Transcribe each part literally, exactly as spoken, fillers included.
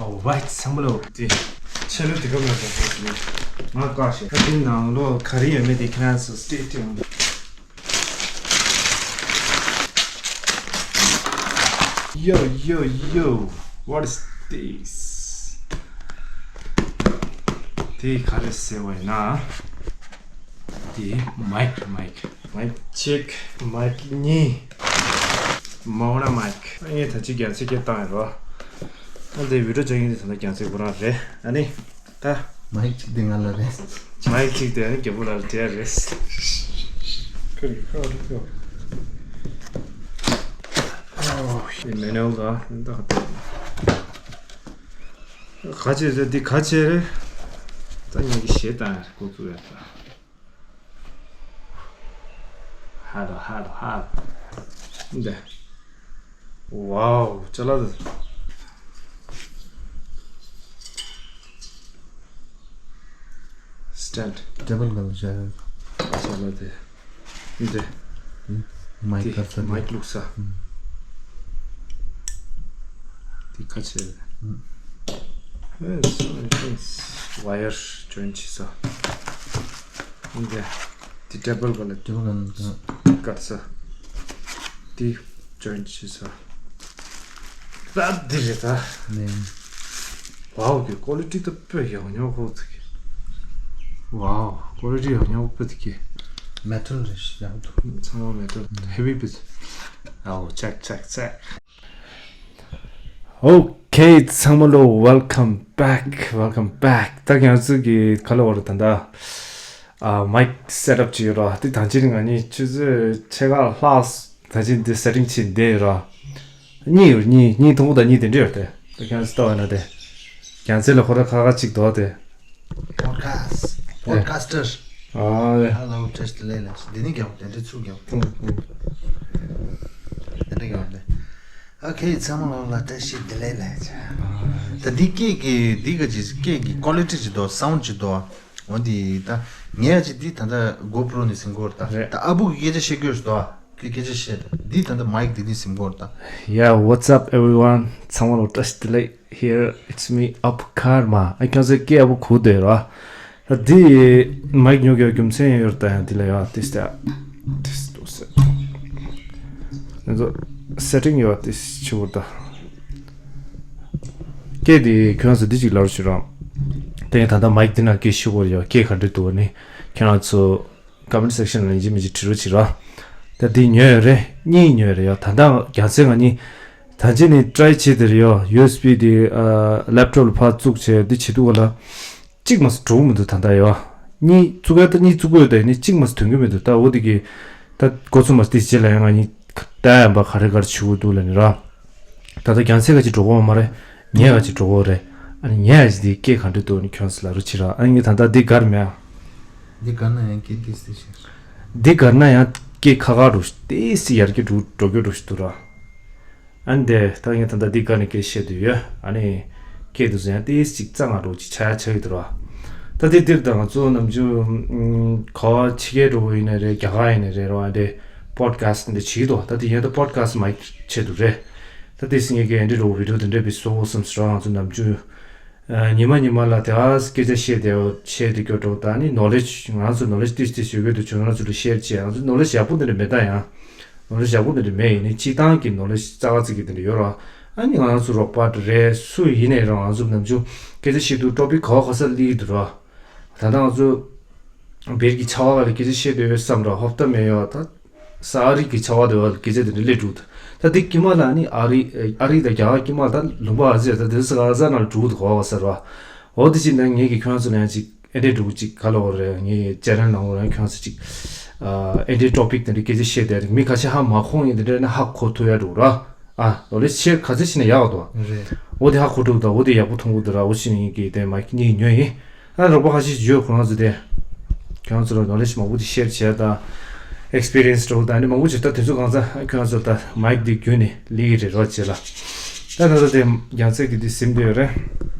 Alright, ཚང་མ་ལོ། དེ་ཆེ་ལོ་དེ་ག་ང་ཚོ་ང་བཀག་ཤེས། ད་དེ་ནང་ལོ་ག་རེ་ཡོད་མེད་དེ་ཁྱེད་རང་ཚོ་stay tuned། Yo, yo, yo, what is this? དེ་ག་རེ་ཟེར་བ་ཡིན་ན། དེ་མའིག་མའིག་མའིག་གཅིག་མའིག་གཉིས། མོ་ན་མའིག་ཨ་ངས་ད་ཅི་རྒྱ་ཚིག་སྐད་བཏང་ཡོད་རོ། ཨ་འདི་བི་ཌིའོ་སྦྱང་ཡིན་དེ་ད་ལྟ་རྒྱ་ཚིག་ཁོ་རང་རེད། ཨ་ནི་ད་མའིག་གཅིག་དེ་ང་ལ་རེད། མའིག་གཅིག་དེ་ཨ་ནི་རྒྱ་བོ་ལ་རེད་རེད། ཁ་རི་ཁ་རི་ཁ། ཨོ་ཡེ་མེ་ནུ་ཨལ་ད་ད་ད། ག་ཅེ་རེད་འདི་ག་ཅེ་རེད། ད་ངས་ཀྱི་ཞེ་དང་ཀོ་ཙུ་ཡ་ད། ཧ་ལོ་ཧ་ལོ་ཧ་ལོ། འདི། ཝའོ་ཅ་ལག་འདི། སི་ཊེན་ཌི། ཊེ་བལ་ག་ལ་བཞག་ཡོད། ཅ་ལག་འདི། འདི། མའིག་འདི་ག་ས་འདི། མའིག་བླུགས་ས། ཨུམ། འདི་ཁ་ཕྱེ། ཨུམ། ཨེ་སོ་ཝ་ཡར་ཇོ་ཡིན་བྱེད་ས། འདི། འདི་ཊེ་བལ་ག་ལ། ཊེ་བལ་ག་ལ། ཀར་ས། འདི་ཇོ་ཡིན་བྱེད་ས། ད་འདི་རེད་ད། ནས། ཝའོ་གི་ཀོ་ལི་ཊི་ད་དཔེ་ཡག་ཉོག་ཁོ་ཚིག་ཝའོ་ཀོ་ལི་ཊི་ཡག་ཉོག་དཔེ་ཚིག་མེ་ཊལ་རེད་ཤག་ཡག་འདུག་ཚང་མ་མེ་ཊལ་ཧེ་བི་པིས། ཨའོ་ཅེག་ཅེག་ཅེག་ཨོ་ཁེ་ཚང་མ་ལོ། Welcome back, welcome back. ད་ང་ཚོ་གི་ག་ལ་བར་ད་ད་ཨ་མའིག་སེ་ཊབ་བྱས་ཡོད་ར། དེ་ད་ཅི་ང་གཉིས་ཆུ་ཚོད་ཕྱེད་ཀ་ལྷག་ད་ཅི་འདི་སེ་ཊིང་བྱས་བསྡད་ཡོད་ར། གཉིས་ཡོད། གཉིས་གཉིས་དང་པོ་དང་གཉིས་དེ་འདྲ་ཡོད་དེ། ད་ཁྱེད་རང་ཚོ་ལྟ་བ་ན་དེ། རྒྱལ་མཚན་ལ་ཁོ་ར་ཁ་ཁ་གཅིག་འདུག་དེ། པོ་ཌི་ཁ་སི་ཊི། པོ་ཌི་ཁ་སི་ཊར། ཨ་ལེ། ཧེ་ལོ་བཀྲ་ཤིས་བདེ་ལེགས་ལ། འདི་ནི་རྒྱག་དེ་འདྲ་ཚུགས་རྒྱག་ཨུ་ཨུ། དེ་འདྲ་རྒྱག་དེ། ཨོ་ཁེ་ཚང་མ་ལོ་ལ་བཀྲ་ཤིས་བདེ་ལེགས་ལ། ད་འདི་སྐད་ཀྱི་འདི་ག་ཅི་སྐད་ཀྱི་ཀོ་ལི་ཊི་ཅི་འདུག་སའུན་ཌི་ཅི་འདུག་འོ་འདི་ད་ངས་ཅི་འདི་ད་ལྟ་གོ་པྲོ་ནས་ཟིན་གོ་ར་ད། རེད། ད་ཨ་བུ་གི་སྐད་ཆ་བཤད་གོ་ར་ད། ཁྱོད་སྐད་ཆ་བཤད་ད། འདི་ད་ལྟ་མའིག་འདི་ནས་ཟིན་གོ་ར་ད། Yeah, what's up everyone? ཚང་མ་ལོ་བཀྲ་ཤིས་བདེ་ལེགས། Here it's me, Up Karma. ཨ་ཁྱོད་ཚོའི་སྐད་ཨ་བུ་གོ་བསྡད་ར། ད་འདི་མའིག་ཉོ་དགོས་རྒྱུ་མཚན་ཡོད་ར་ད་ཡང་འདི་ལ་ཡ་ཏིས་ཏ་ཏིས་ཏུ་སེ། ང་ཚོ་སེ་ཊིང་ཡོད་ཏིས་ཆུ་བུར་ད། སྐད་དེ་ཁྱོད་ཚོ་འདི་གཅིག་ལབ་རོགས་བྱེད་རོགས། དེ་ད་ལྟ་མའིག་འདི་ན་སྐད་ཤོད་དགོས་ཡོད། སྐད་ག་འདྲ་འདུག་ནི་ཁྱོད་རང་ཚོ་ཀོ་མེན་ཊི་སེག་ཤན་ལ་ཡིན་གཅིག་མིན་གཅིག་བྲིས་རོགས་བྱེད་རོགས། ད་འདི་ཉོས་ཡོད་རེད། གཉིས་ཉོས་ཡོད་རེད་ཡ། ད་ལྟ་རྒྱ་ཚད་ང་གཉིས་ད་ཅི་ནི་ཊི་རའེ་བྱེད་དེ་རེད་ཡ། ཡུ་ཨེས་བི་དེ་ལེབ་ཊོབ་ལ་ཕར་བཙུགས་བྱས་འདི་བྱེད་དུས་ག་ལ། གཅིག་མ་ཟད་འགྲོ་གི་མི་འདུག་ད་ལྟ་ཡོད། གཉིས་བཙུགས་ཡ་ད་གཉིས་བཙུགས་དགོས་ཡོད་ད་ནི་གཅིག་མ་ཟད་ཐོན་གི་མི་འདུག་ད་འོ་དེ་གི་ད་འགོ་ཚུགས་མ་ཟད་དེ་རྗེས་ལ་ཡང་ང་གཉིས་ད་ཡང་པ་ག་རེ་ག་རེ་བྱེད་དགོས་འདུག་ལབ་ནི་ར། ད་ལྟ་རྒྱ་ཚད་ག་ཅིག་འགྲོ་གི་ཡོད་མ་རེད། ཉེ་ག་ཅིག་འགྲོ་གི་ཡོད་རེད། ཨ་ནི་ཉེ་ག་ཅིག་དེ་སྐད་ག་འདྲ་འདུག་ནི་ཁྱོད་ཚོ་ལབ་རོགས་བྱེད་ར། ཨ་ནི་ད་ལྟ་འདི་གར་མེད་ཨ། འདི་གར་ན་ཡང་སྐད་ཏིས་ཏིས་ཤེས། འདི་གར་ན་ཡང་སྐད་ཁ་ཁ་འགྲོ་ཏིས་ཏིས་ཡར་རྒྱས་འགྲོ་འགྲོ་རྒྱུ་འགྲོ་ཞིག་འདུག་ར། ཨ་ནི་དེ་ད་ངས་ད་ལྟ་འདི་གར་ནས་སྐད་བཤད་དུ་ཡོད། ཨ་ནི་སྐད་དུ་ཟེར་ཡང་ཏིས་ཅིག་རྩ་ང་འགྲོ་ཅིག་ཆ་ཡ་ཆ་གི་འདུག་ར། ད་དེ་འདིར་ད་ང་ཚོ་ནམ་རྒྱུན་ག་བ་ཕྱི་རྒྱལ་འགྲོ་བོ་ཡིན་ན་རེད། རྒྱ་གར་ཡིན་ན་རེད་ར། ཨ་འདི་པོ་ཌི་ཁ་སི་ཊི་འདི་བྱེད་ཀྱི་འདུག་ད་དེ་ཡིན་ད་པོ་ཌི་ཁ་སི་ཊི་མའིག་ཆེད་དུ་རེད། ད་དེ་སྲིད་ངས་ཀྱི་ཨ་འདི་འགྲོ་བོ་བི་ཌིའོ་དེ་འདྲ་བི་སོ་བསམ་སོ་ར། ང་ཚོ་ནམ་རྒྱུན་ཨ་ཉི་མ་ཉི་མ་ལ་དེ་ཨ་སྐད་ཆ་བཤད་དེ་བཤད་དེ་སྐྱོ་འགྲོ། ད་ནི་ནོ་ལེ་ཇི་ང་ཚོ་ནོ་ལེ་ཇི་ཏིས་ཏིས་ཡོད་པའི་དུ་བྱུང་ང་ཚོ་ལ་ཤེར་བྱས། ང་ཚོ་ནོ་ལེ་ཇི་ཡག་པོ་འདི་འདྲ་མེད་ད་ཡང་། ནོ་ལེ་ཇི་ཡག་པོ་འདི་འདྲ་མེད་ཡིན་ནི་སྤྱི་བཏང་གི་ནོ་ལེ་ཇི་རྩ་བ་ཙིག་གི་འདི་འདྲ་ཡོད་ར། ཨ་ནི་ང་ཚོ་རོགས་པ་རེད་སུ་ཡིན་ནའི་རང་ང་ཚོ་ནམ་རྒྱུན་སྐད་ཆ་བཤད་དུས་ཊོ་པིག་ག་བ་ག་ས་སླེབས་ཀྱི་འདུག་ར། ད་ལྟ་ང་ཚོ་བེར་གྱི་ཆ་བ་ལ་སྐད་ཆ་བཤད་འདོད་ཡོད་བསམ་ར། ཧོབ་ཏ་མེད་ཡོད་ད། ས་ཨ་རི་གི་ཆ་བ་དེ་བ་ལ་སྐད་ཆ་དེ་འདྲ་སླེབས་འདུག་ད་དེ་དཀྱིལ་མ་ལ་ནི་ཨ་རི་ཨ་རི་དང་རྒྱ་གར་དཀྱིལ་མ་ད་ལུང་པ་ཨ་ཟེར་ད་དེ་ས་ག་ས་ན་འགྲོ་འདུག་ག་བ་ཟེར་བ། འོ་དེ་ཅི་ན་ངེད་ཀྱི་ཁྱོད་ཚོ་ལ་ཡང་ཅིག་ཨེ་འདྲས་འགྲོ་ཅིག་ག་ལ་བ་རེད། ངའི་ཅེ་ནལ་ནང་ལ་ཡང་ཁྱོད་ཚོ་ཅིག་ཨེ་འདྲས་ཊོ་པིག་དེ་འདྲ་སྐད་ཆ་བཤད་དེ་མི་ཁ་ཤས་ཧ་མ་གོ་ཡིན་དེ་འདྲ་ན་ཧ་གོ་ཐུབ་ཡ་འགྲོ་ར། ཨ་ལོ་ལེ་ཤེར་ག་ཚོད་བྱས་ན་ཡག་འདུག་རེད། འོ་དེ་ཧ་གོ་འགྲོ་ད། འོ་དེ་ཡག་པོ་མཐོང་གི་འདུག་ར། འོ་ཅི་ནས་ཡིན་གི་དེ་མ་གཉིས་ཉོས་ཡིན། ཨ་རོགས་པ་ཁ་ཤས་ཡོད་ཁོ་རང་ཚོ་དེ། ཁྱོད་ཚོ་ལ་ནོ་ལེ་ཇི་མང་པོ་དེ་ཤེར་བྱས་དང་། ཨེག་སི་པི་རི་ཡན་སི་འགྲོ་དང་ནི་མང་པོ་བྱས་ད་དེ་ཚོ་གང་ཚ་ཁྱོད་ཚོ་ད་མའིག་དེ་བརྒྱུད་ནས་ལི་གི་རེད་རོགས་བྱེད་ལ། ད་ད་ད་དེ་རྒྱ་ཚད་ཀྱི་དེ་སིམ་དེ་ཡོད་རེད།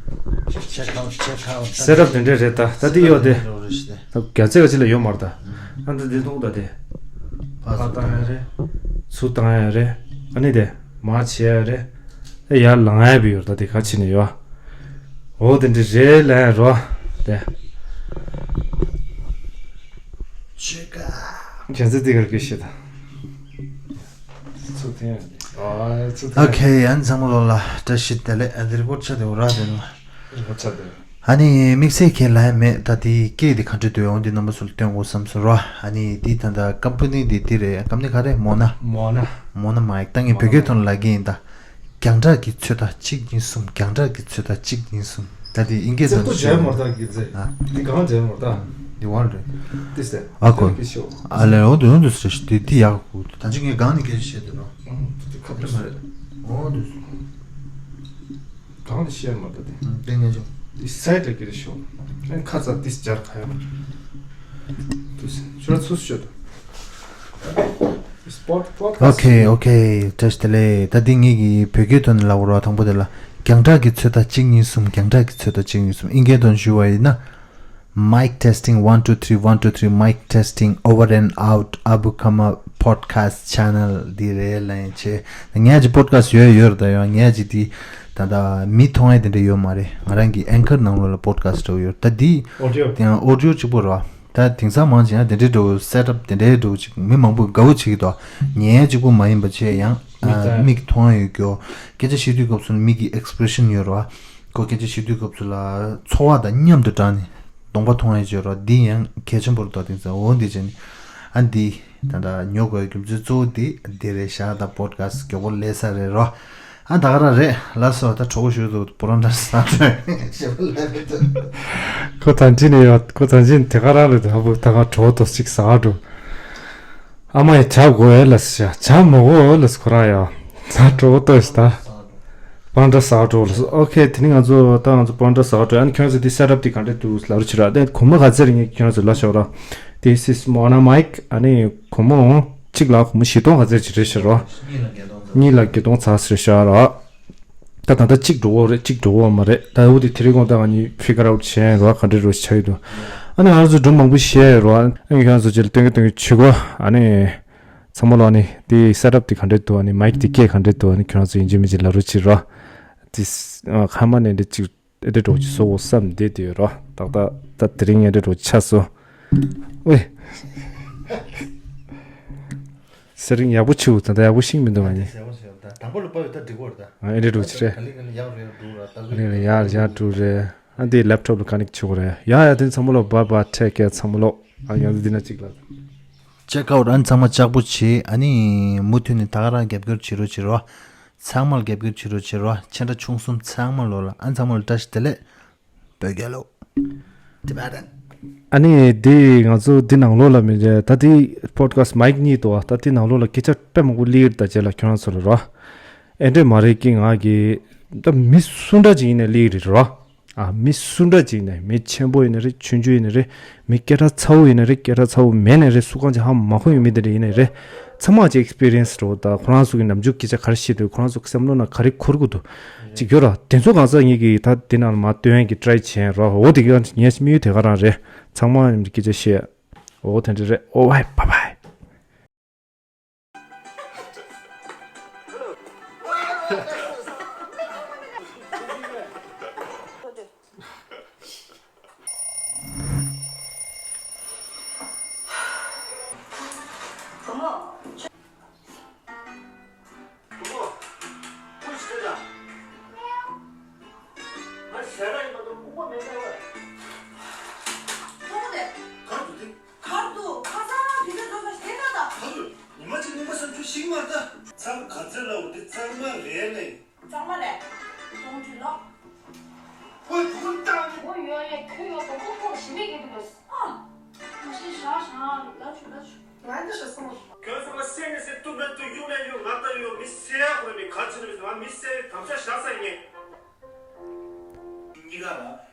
ཆེ་ཁ་ཆེ་ཁ་སེ་ཊབ་དེ་འདྲས་རེད་ད། ད་དེ་ཡོད་དེ། ད་རྒྱ་ཚད་ག་ཅི་ལ་ཡོད་མ་རེད་ད། ཨ་ད་དེ་མཐོང་ད་དེ། ཕར་བཏང་ཡ་རེད། ཚུར་བཏང་ཡ་རེད། ཨ་ནི་དེ་མར་བྱེད་ཡ་རེད། ད་ཡར་ལངས་ཡ་བི་ཡོད་ད་དེ་ག་ཅི་ནས་ཡོད། འོ་དེ་འདྲ་རེད་ལབ་རོ། དེ། ཆེ་ཀ་ཁྱེད་ཚོ་དེ་གར་སྐད་བཤད་དང་། ཚུགས་ཐེངས་ཨ་ཚུགས་ཐེངས། ཨོ་ཁེ། ཨ་ནི་ཚང་མ་ལོ་ལ་བཀྲ་ཤིས་བདེ་ལེགས། ཨ་འདིར་བོར་ཆ་དེ་འོ་ར་དེ་ནོ། རི་བོ་ཆ་དེ། ཨ་ནི་དམིགས་བསལ་ཁས་ལེན་མེད། ད་དེའི་སྐད་དེ་ག་འདྲ་འདུག་འོང་དེ་རྣམ་པ་ཚོ་ལ་སྟོན་དགོས་བསམ་སོང་རོ། ཨ་ནི་དེ་ད་ད་ཀམ་པ་ནི་དེ་དེ་རེད། ཀམ་པ་ནི་ག་རེད། མོ་ན། མོ་ན། མོ་ན་མའིག་ད་ངས་བོད་སྐད་ཐོག་ལ་ལབ་ཀྱི་ཡིན་ད། རྒྱང་གྲགས་ཀྱི་ཚོད་ལྟ་གཅིག་གཉིས་གསུམ། རྒྱང་གྲགས་ཀྱི་ཚོད་ལྟ་གཅིག་གཉིས་གསུམ། ད་དེ་ཨིན་སྐད་ཚིག་ཐོག་ཏུ་བྱས་མོ་ད་གི་ཚེ། ཨ། འདི་གང་བྱས་མོ་ད། འདི་བར་རེད། ཏིས་ཏེ། ཨ་ཁོ། ཨ་ལེ་འོ་འདུག་འོ་འདུག་ཟེར་ཞིག་དེ་དེ་ཡག་གུ་ད་ཅི་ངས་གང་ནས་སྐད་ཆ་བཤད་དེ་རོ། ཨང་དེ་ཁ་པར་མ་རེད། འོ་འདུག་ཟེར། གང་ནས་བཤད་མ་ད་དེ། ཏེ་ངས་ཅོ། དེ་སའི་ཏྲ་ཀི་རེ་ཤོ། ཨན་ཁ་ཚ་ཏིས་སྦྱར་ཁ་ཡོང་། དུས་ཤོ་ཚུ་ཤོ་ད། ཨོ་ཁེ་ཨོ་ཁེ། བཀྲ་ཤིས་བདེ་ལེགས། ད་འདི་ངེད་ཀྱིས་བོད་སྐད་ཐོག་ནས་ལབ་དགོས་རེད་བ། དང་པོ་དེ་ལ་རྒྱང་གྲགས་ཀྱི་ཚོད་ལྟ་གཅིག་གཉིས་གསུམ། རྒྱང་གྲགས་ཀྱི་ཚོད་ལྟ་གཅིག་གཉིས་གསུམ། ཨིན་སྐད་ཐོག་ནས་ཞུ་བ་ཡིན་ན། Mic testing, one two three, one two three, mic testing, over and out, Abu Kama podcast channel འདི་རེད་ལན་ཆེ། ངས་ཅི་པོ་ཌི་ཁ་སི་ཡོད་ཡོད་རེད་ད། ཡང་ངས་ཅི་དེ་ད་ད་མི་མཐོང་ཡ་དེ་འདྲ་ཡོད་མ་རེད། ང་རང་གི་ཨེང་ཀར་ནང་ལོགས་ལ་པོ་ཌི་ཁ་སི་འདྲ་བོ་ཡོད་ད། འདི་ཨོ་ཌི་ཡོ། དེ་ཡང་ཨོ་ཌི་ཡོ་གཅིག་པོ་རེད་བ། ད་དེང་སང་མང་ཆེ་ཡང་དེ་འདྲའི་འགྲོ་སེ་ཊབ་དེ་འདྲའི་འགྲོ་ཅིག་མི་མང་པོས་དགའ་བོ་བྱེད་ཀྱི་འདུག་ཉན་གཅིག་པུ་མ་ཡིན་པ་བྱས་ཡང་མིག་ཨ། མིག་མཐོང་ཡོད་རྒྱུ། སྐད་ཆ་བཤད་དུས་སྐབས་སུ་མིག་གི་ཨེག་སི་པི་རེ་ཤན་ཡོད་རེད་བ། ཁོ་སྐད་ཆ་བཤད་དུས་སྐབས་སུ་ལ་ཚོར་བ་དང་མཉམ་དུ་སྦྲགས་ནས་གདོང་པ་མཐོང་ཡོད་ཅེས་རེད་བ། འདི་ཡང་གལ་ཆེན་པོ་རེད་འདུག་དེང་སང་འོ་འདི་བྱས་ནས་ཨ་འདི་ད་ལྟ་ཉོ་དགོས་རྒྱུ་མཚན་གཙོ་བོ་འདི་འདི་རེད་ཤག་ད་པོ་ཌི་ཁ་སི་མགྱོགས་པོ་སླེབས་ས་རེད་རོ། ཨ་ད་ག་རང་རེད་ལགས་སོ། ད་གྲོགས་པོ་ཞུ་དུ་པོ་རོན་ཊ་ཟ་འགྲོ་ཞེས་པ་ལབ་རེད་ད། ཁོ་ད་འདི་ནས་ཡོད། ཁོ་ད་འདི་དེ་ག་རང་རེད་ད། ཧ་བུ་ད་ག་གྲོགས་ཏོ་ཅིག་ཟ་འགྲོ། ཨ་མ་ཡི་ཇ་དགོས་ཨེ་ལ་ཟ། ཇ་མ་དགོས་ཨེ་ལ་ཟ། ཁོ་རང་ཡ་ད་གྲོགས་ཏོ་ཟ་ད། པོ་རོན་ཊ་ཟ་འགྲོ་ལ་སོ། ཨོ་ཁེ། དེ་ནི་ང་ཚོ་ད་ང་ཚོ་པོ་རོན་ཊ་ཟ་འགྲོ། ཨ་ནི་ཁྱོད་ཚོ་འདི་སེ་ཊབ་འདི་ག་འདྲ་འདུག་ལབ་རོགས་བྱེད་ར། ཨ་ནི་སྒོར་མོ་ག་ཚད་རེད་ངས་ཁྱོད་ཚོ་ལབ་ཤོག་ར། This is Mona mic. ཨ་ནི་སྒོར་མོ་གཅིག་ལ་སྒོར་མོ་བཞི་སྟོང་ག་ཚད་ཅིག་རེད་ཤག་ར། གཉིས་ལ་བརྒྱད་སྟོང་ཚར་ཟེར་ཤག་ར། ད་ད་ལྟ་གཅིག་འགྲོ་གི་རེད། གཅིག་འགྲོ་གི་མ་རེད། ད་འོ་དེ་དེ་རིང་དགོང་དག་ང་གཉིས་ཕི་གར་ཨའུ་ཊི་བྱས་ར། ག་འདྲ་རོ་ཆགས་ཡོད་དོ། ཨ་ནི་ང་ཚོ་སྒྲུང་མང་པོ་བཤད་ར། ཨ་ནི་ཁྱོད་ཚོ་ཅིག་ལ་སྟོན་གི་སྟོན་གི་བྱེད་གོ། ཨ་ནི་ཚང་མ་ལོ་ཨ་ནི་དེ་སེ་ཊབ་དེ་ག་འདྲ་འདུག་ཨ་ནི་མའིག་དེ་སྐད་ག་འདྲ་འདུག་ཨ་ནི་ཁྱོད་རང་ཚོ་ཡིན་གཅིག་མིན་གཅིག་ལབ་རོགས་བྱེད་ར། དེ་ཁ་མ་ནས་འདྲ་གཅིག་ཨེ་འདྲ་འགྲོ་གི་བཟོ་བསམ་བསྡད་དེ་ཡོད་ར། ཏག་ཏག་ད་དེ་རིང་ཨེ་འདྲ་འགྲོ་ཆགས་སོང་། ཝེ། ཟེར་རིང་ཡག་པོ་བྱུང་། ད་ལྟ་ཡག་པོ་ཤེས་མི་འདུག་ང་གཉིས། ཟེར་བ་ཟེར་བ་ད་དང་པོ་ལ་བབས་ཡོད་ད་འགྲིག་གོ་རེད་ད། ཨ་ཨེ་འདྲ་འགྲོ་གི་རེད། ག་ལེ་ག་ལེ་ཡག་རེད་འགྲོ་ར་ད། ག་ལེ་ག་ལེ་ཡག་ཡག་འགྲོ་རེད། ཨ་འདི་ལེབ་ཊོབ་ལ་ཀ་ནེག་བྱེད་དགོས་རེད། ཡ་ཡ་དེ་ཚང་མ་ལོ་བཱའི་བཱའི། ཊེག་ཀེར་ཚང་མ་ལོ། ཨ་ཡང་འདི་ན་གཅིག་ལ། ཅེག་ཨའུ་ཊི་ཨ་ནི་ཚང་མ་ལྕགས་པོ་བྱེད། ཨ་ནི་མུ་མཐུད་ནས་ད་ག་རང་རྒྱབ་སྐྱོར་བྱེད་རོགས་བྱེད་རོགས། ཚང་མ་ལ་རྒྱབ་སྐྱོར་བྱེད་རོགས་བྱེད་རོགས། ཆེ་ཕྲ་ཆུང་གསུམ་ཚང་མ་ལོ་ལ་ཨ་ནི་ཚང་མ་ལ་བཀྲ་ཤིས་བདེ་ལེགས། བོད་རྒྱལ་ལོ། Tibetan། ཨ་ནི་འདི་ང་ཚོ་འདི་ནང་ལོགས་ལ་མི་འདྲ་ད་འདི་པོ་ཌི་ཁ་སི་མའིག་གཉིས་འདུག་བ། ད་འདི་ནང་ལོགས་ལ་སྐད་ཆ་དཔེ་མང་པོ་སླེབས་ཀྱི་རེད། ད་རྗེས་ལ་ཁྱོད་རང་ཚོ་ལ་རོ། ཨེ་འདྲས་མ་རེད་ཀི། ང་གི་ད་མི་སུ་འདྲ་ཅིག་ཡིན་ནའི་སླེབས་ཀྱི་རེད་རོ། ཨ་མི་སུ་འདྲ་ཅིག་ཡིན་ནའི། མི་ཆེན་པོ་ཡིན་ནའི་རེད། ཆུང་ཆུང་ཡིན་ནའི་རེད། མི་སྐད་གྲགས་ཚ་བོ་ཡིན་ནའི་རེད། སྐད་གྲགས་ཚ་བོ་མེད་ནའི་རེད། སུ་གང་ཅིག་ཧ་མ་གོ་ཡོད་མི་དེ་འདྲ་ཡིན་ནའི་རེད། ཚང་མ་ཅིག་ཨེག་སི་པི་རི་ཡན་སི་འགྲོ། ད་ཁོ་རང་ཚོ་གི་ནམ་རྒྱུན་སྐད་ཆ་ག་རེ་བཤད་འདུག་ཁོ་རང་ཚོ་སེམས་ནང་ན་ག་རེ་འཁོར་གི་འདུག་ཅིག་ཡོད་ར། དེ་ཚོ་གང་ཟག་ངེད་ཀྱིས་ད་དེ་ནང་ལ་མར་སྟོན་གྱི་ཊི་རའི་བྱས་ར། འོ་དེ་ག་ངའི་དམིགས་ཡུལ་དེ་ག་རང་རེད། ཚང་མ་མཉམ་དུ་སྐད་ཆ་བཤད། འོ་དེ་འདྲ་རེད། ཨོ་ཝའི་བཱའི་བཱའི། བུ་མོ། བུ་མོ། ཀུ་ཤི་དེ་ལ། ང་ཞལ་ར་ཡིན་མ་གཏོགས་ལྐུགས་པ་མེད་ས་བ། ཁོ་མོ་དེ། གར་འདུག་དེ། གར་འདུག་ཁ་སང་དེ་འདྲ་འགྲོ་ས་ཞིག་ད་ད། གར་འདུག་ཉི་མ་གཅིག་གཉིས་པ་སང་ཁྱོད་ཤི་གི་མ་རེད་ད། ཚང་ག་ཚོད་ལབ་དེ་གཙང་མ་རེད་ལེ། གཙང་མ་རེད། གཏོང་འདྲི་ལོ། ཁོའི་བུ་ཁུར་བཏང་ནས། འོ་ཡོད་ཡོད་ཁྱོད་ཡོད་དོ་ཁོ་ཁོ་ཞི་མི་གི་འདུག་ལོ། ཨ། མ་ཤི་ཞག་ཞག་ལ་ཆུ་ལ་ཆུ། ང་འདི་ཞག་སོང་། ཁྱོད་ཚོ་ང་བསད་ནས་བསད། གཏུབ་ནས་གཏུབ། གཡུག་ནས་གཡུག་ང་ལྟ་གཡོ་མི་བསད་ཡ་དགོས་མི་ག་ཅི་ནས་མི་ང་མི་བསད་དམ་བཅའ་བཞག་ས་ཡིན། གཉིས་ཀ་ལ།